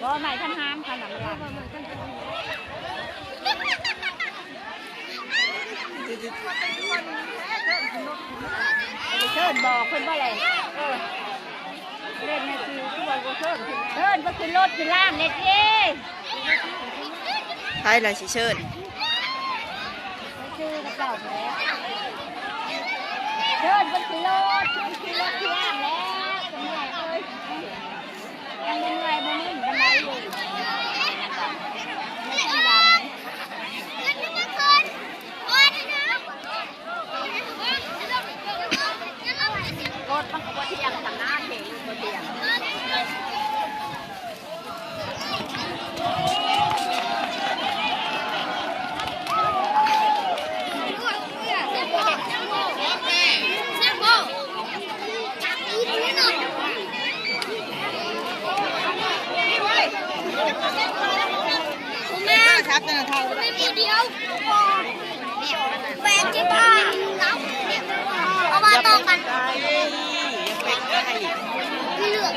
ບໍ່ ໄມ້ຄັນຫາມ ຄັນນຳລັນ ໄປເຊີນບອກເພິ່ນບໍ່ແຫຼະ ເອີ ເຫຼັ້ນນະ ຄືວ່າບໍ່ເຊີນ ເຊີນບໍ່ຂຶ້ນລົດຂຶ້ນລາງເລີຍຕິ ໃຜລະຊິເຊີນ? ເຊີນເພິ່ນຂີ່ລົດ ເພິ່ນຂີ່ລົດຂີ່ລ່າງແລ້ວ ເມື່ອຍເອີຍ ຍັງບໍ່ເມື່ອຍບໍ່ມຶນປານໃດຢູ່ ລົດມັນກໍບໍ່ທ່ຽງ ທາງໜ້າເຂງບໍ່ທ່ຽງ. ແບບທີ່ວ່າເອົາມາຕໍ່ກັນ ເລືອກ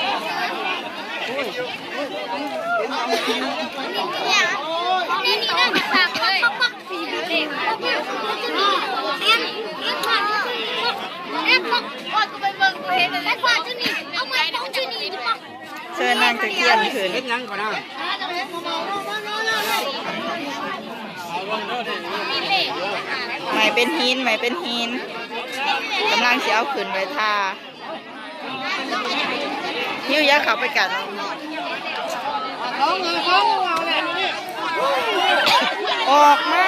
ນີ້ນີ້ນະ ປາກເລີຍ ປັກໆ ເຊີນນາງຕະກຽນຂຶ້ນ ເຮັດຫຍັງກໍໄດ້ ໄມ້ເປັນຫີນ ໄມ້ເປັນຫີນ ກຳລັງຊິເອົາຂຶ້ນໄວ້ທ່າ ຫິວຢາເຂົ້າໄປກັນ ອອກມາ.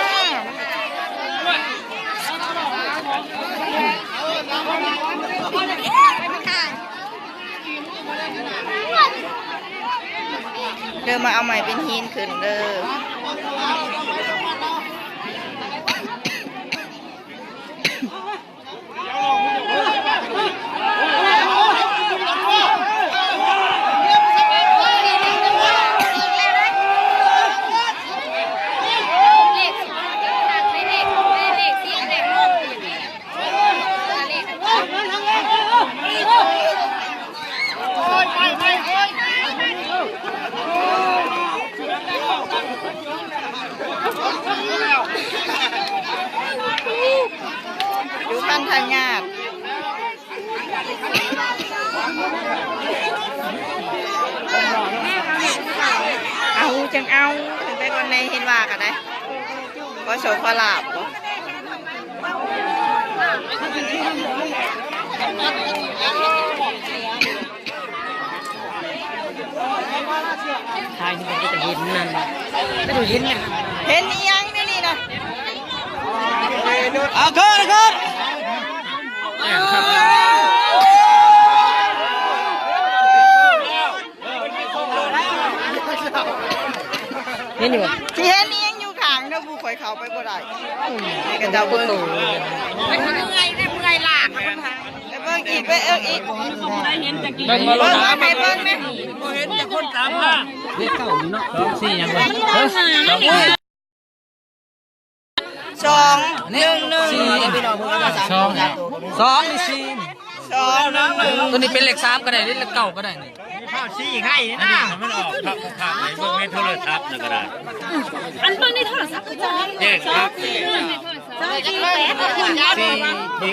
ເດີ ມາເອົາໄມ້ເປັນຫີນຂຶ້ນເດີ. ຢູ່ພັນທະຍາດ ເອົາຈັ່ງເອົາ ແຕ່ກ່ອນໃນເຫັນວ່າກໍໄດ້ ຂໍໂຊກຂໍລາບບໍ? ຖ່າຍນີ້ກໍເຫັນນັ້ນ ກໍເຫັນນະ ເຫັນອີ່ຫຍັງຢູ່ນີ້ນະ? ເອົາຂຶ້ນ ຂຶ້ນ ເຫັນຢູ່ບໍ່? ຊິເຫັນອີ່ຫຍັງຢູ່ຂ້າງເດີ ຜູ້ຂ້ອຍເຂົ້າໄປບໍ່ໄດ້ ອືມ ໃຫ້ເຂົາເຈົ້າເບິ່ງ ໄປເມື່ອຍ ໄປເມື່ອຍລາກ ໄປເບິ່ງອີກ ໄປເບິ່ງອີກ ເບິ່ງມາ ໃຫ້ເບິ່ງແມະ ບໍ່ເຫັນຈັກຄົນຕາມມາ ເລກເກົ້ານີ້ເນາະ ສອງສີ່ຫຍັງວະ ເອີ ສອງໜຶ່ງໜຶ່ງ ສອງໜຶ່ງໜຶ່ງ ສອງ ສອງ ສອງໜຶ່ງໜຶ່ງ ຕົວນີ້ເປັນເລກສາມກໍໄດ້ ເລກເກົ້າກໍໄດ້ນີ້ ພາບຊີ້ໃຫ້ນະ ມັນອອກພາບ ພາບໃຫ້ເບິ່ງໃນໂທລະທັດນະກໍໄດ້ ອັນເບິ່ງໃນໂທລະທັດກໍຈະແຈ້ງພາບ ສອງສີ່ແປດ ສີ່ ເ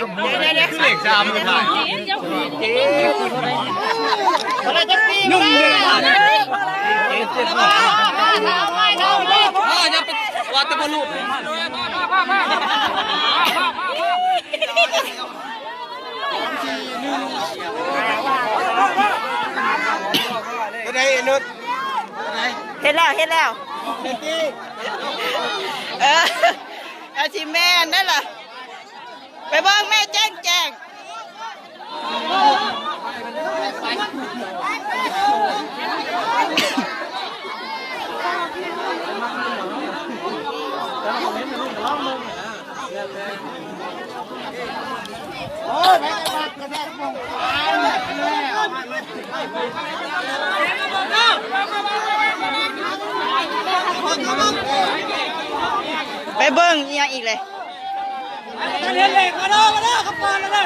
ລກສາມກໍໄດ້ ໜຶ່ງໜຶ່ງ ເອີ ຢ່າໄປວ່າແຕ່ບໍ່ຮູ້ ເຮັດແລ້ວ ເຮັດແລ້ວ ເອີ ອາ ຊິແມ່ນນັ້ນລະ ໄປເບິ່ງແມ່ ແຈ້ງແຈ້ງ. ໄປເບິ່ງອີ່ຫຍັງອີກເລີຍ. ເຫັນເລກ ມາເດີ ມາເດີ ເຂົ້າປ່າແລ້ວເດີ.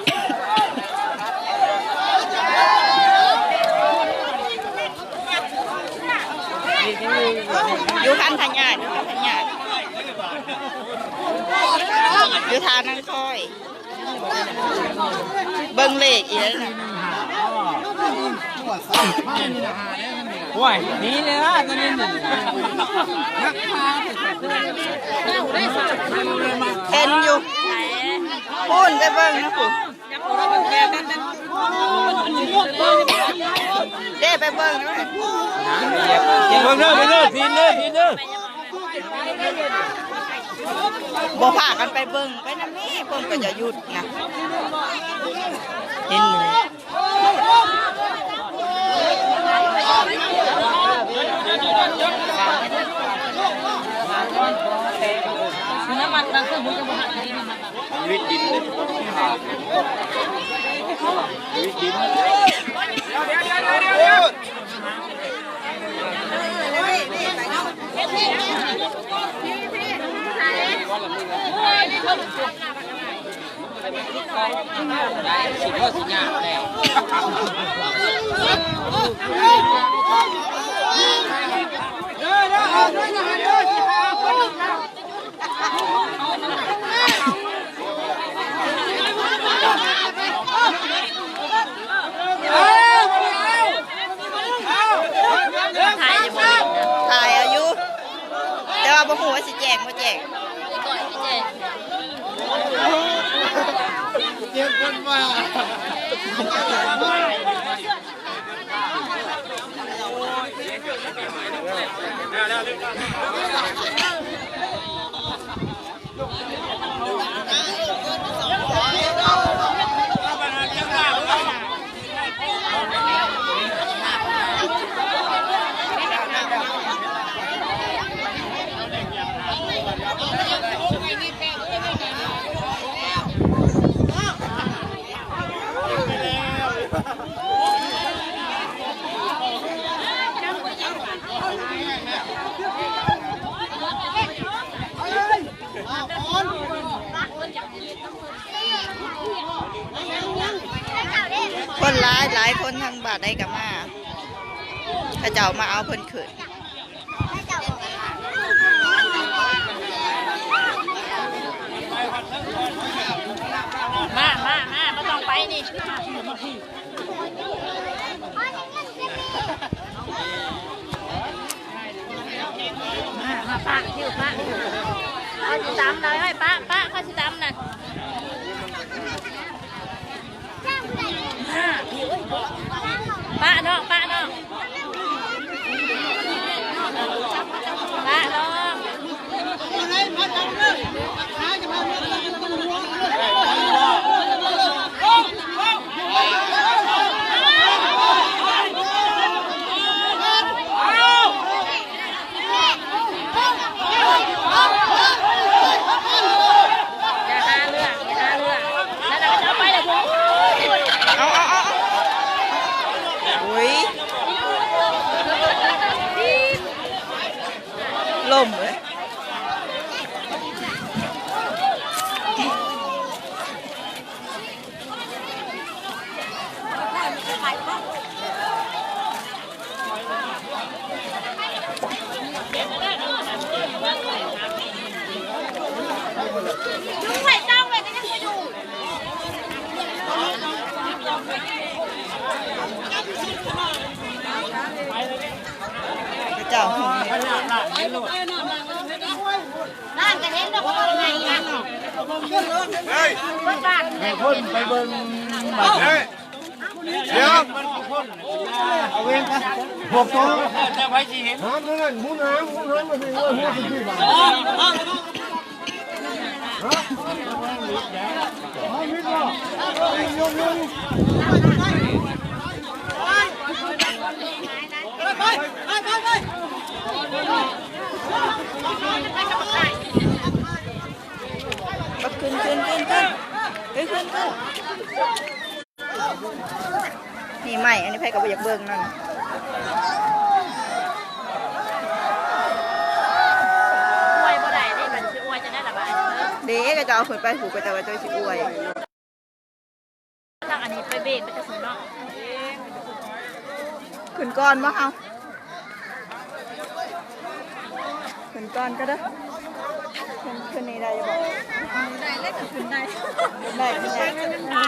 ຢູ່ຄັນທະຍາດ ຢູ່ຄັນທະຍາດ ຢູ່ທ່ານາງຄອຍ. ເບິ່ງເລກອີກແລ້ວນະ. ໂອ້ຍ ໜີແລ້ວຕົວນີ້. ເຫັນຢູ່ພຸ້ນ ໄປເບິ່ງນະພຸ້ນ. ເດ້ ໄປເບິ່ງນະ. ເບິ່ງເດີ ເບິ່ງເດີ ທີມເດີ ທີມເດີ. ບໍ່ພາກັນໄປເບິ່ງ ໄປນຳແມ່ ເພິ່ນກໍຈະຢຸດນະ. ເຫັນຢູ່ ນ້ຳມັນກາງຄືນ ມັນຈະບໍ່ຫັກດີນະ. ຊີວິດດິນ ຊີວິດດິນ. ຖ່າຍຢູ່ບໍ່? ຖ່າຍເອົາຢູ່ ແຕ່ວ່າບໍ່ຮູ້ວ່າຊິແຈ້ງບໍ່ແຈ້ງ. ເຈັບຄົນວ່າ. ຄົນຫຼາຍ ຫຼາຍຄົນ ທາງບ້ານໃດກໍມາ ເຂົາເຈົ້າມາເອົາເພິ່ນຂຶ້ນ. ມາ ມາ ມາ ບໍ່ຕ້ອງໄປນີ້. ມາ ມາ ປະ ຢູ່ ປະ ເຂົາຊິຕຳນະ ເຮີ້ຍ ປະ ປະ ເຂົາຊິຕຳນະ. ປະນ້ອງ ປະນ້ອງ ປະນ້ອງ. ຢ່າຫາເລື່ອງ ຢ່າຫາເລື່ອງ ນັ້ນນະ ເຂົາຈະເອົາໄປແລ້ວພຸ້ນ. ເອົາ ເອົາ ເອົາ ເອົາ ໂອ້ຍ ລົ້ມເລີຍ. ເຈົ້າ. ໃຫ້ຄົນໄປເບິ່ງ ດຽວ ພວກໂຕ ຫາມນັ້ນ ໝູນຫາມ ໝູນຫາມມາຊິ ໂອ້ຍ ຫົວຊິບາດ. ຂຶ້ນ ຂຶ້ນ ຂຶ້ນ ຂຶ້ນ ເຮີ້ຍ ຂຶ້ນ ຂຶ້ນ. ນີ້ໃໝ່ ອັນນີ້ໃຜກໍບໍ່ຢາກເບິ່ງນັ້ນ. ອວຍບໍ່ໄດ້ເດ້ ບັດຊິອວຍຈັ່ງໃດລະບາດ. ເດ້ ກໍເຈົ້າເອົາຂຶ້ນໄປ ຜູ້ກໍເຈົ້າວ່າເຈົ້າຊິອວຍ. ທາງອັນນີ້ໄປເບກໄປແຕ່ພຸ້ນເນາະ. ຂຶ້ນກ່ອນບໍ່ເຮົາ? ຂຶ້ນກ່ອນກໍໄດ້. ຂຶ້ນ ຂຶ້ນນີ້ໄດ້ຢູ່ບໍ່? ໄດ້ແລ້ວກໍຂຶ້ນໄດ້. ໄດ້ ຂຶ້ນໄດ້.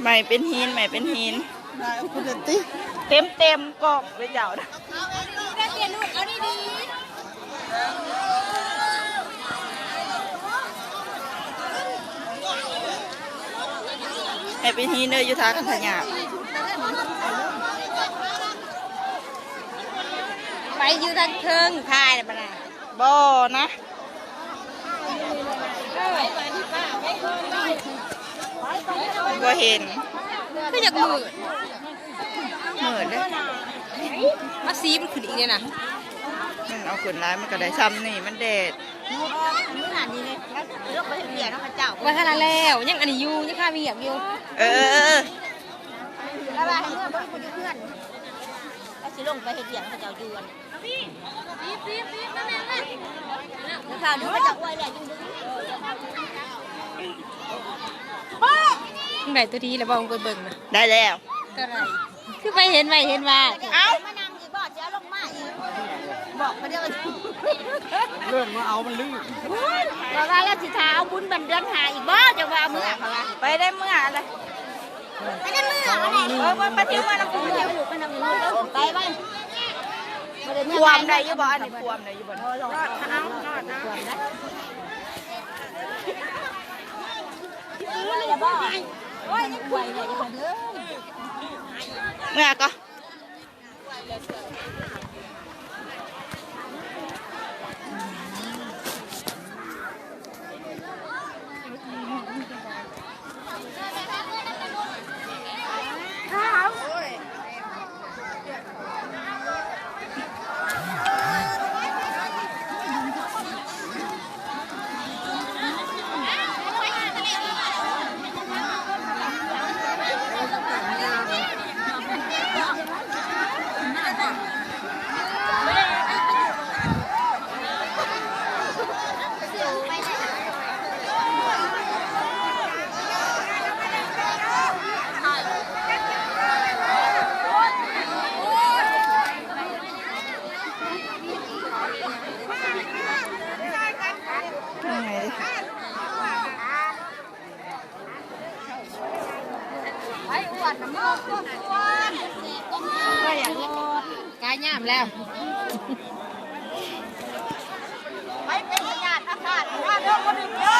ໃໝ່ເປັນຫີນ ໃໝ່ເປັນຫີນ. ໄດ້ເອົາຂຶ້ນເລີຍຕິ ເຕັມໆກ້ອງເລີຍເຈົ້ານະ. ໃຫ້ເປັນຫີນເດີ ຢູ່ທ່າຄັນທະຍາ. ໄປຢູ່ທາງເທິງ ຖ່າຍແລ້ວບັດນະ. ບໍ່ນະ ບໍ່ເຫັນ ຄືຢາກມືດ ມືດເດ້. ມາສີມັນຂຶ້ນອີກເດ້ນະ. ມັນເອົາຂຶ້ນຫຼາຍ ມັນກໍໄດ້ຊ່ຳນີ້ ມັນແດດ. ໄປຫັ້ນລະແລ້ວ ຍັງອັນນີ້ຢູ່ ຍັງຄາວຽກຢູ່. ເອີ ລາວວ່າໃຫ້ເມືອບໍ່ໄດ້ຢູ່ເຮືອນ ລາວຊິລົງໄປເຮັດວຽກເຂົາເຈົ້າຢູ່ອັນ ໄດ້ຕົວດີແລ້ວບໍ່? ໄປເບິ່ງນະ. ໄດ້ແລ້ວ. ຕົວໃດ? ຄືໄປເຫັນໄວເຫັນວ່າ. ເອົ້າ ມານັ່ງອີກບໍ່? ຊິເອົາລົງມາອີກ. ບອກເຂົາເດີ ເລື່ອນມາເອົາມັນລື້. ບອກວ່າລາວຊິຖ້າເອົາບຸນບັນເດືອນຫ້າອີກບໍ່? ຈັ່ງວ່າເມືອ ເຂົາວ່າ. ໄປໄດ້ເມືອລະ. ໄປໄດ້ເມືອ ເອີ ໄປ ໄປເທີ່ຍວເມືອນຳ ໄປ ໄປ ໄປ ໄປ ໄປ. ພວມໄດ້ຢູ່ບໍ່? ອັນນີ້ພວມໄດ້ຢູ່ບໍ່? ເມືອກໍ. ກາຍຍາມແລ້ວ. ໄປເປັນພະຍາດອາກາດ ມາເດີ ບໍ່ໄດ້ເດີ.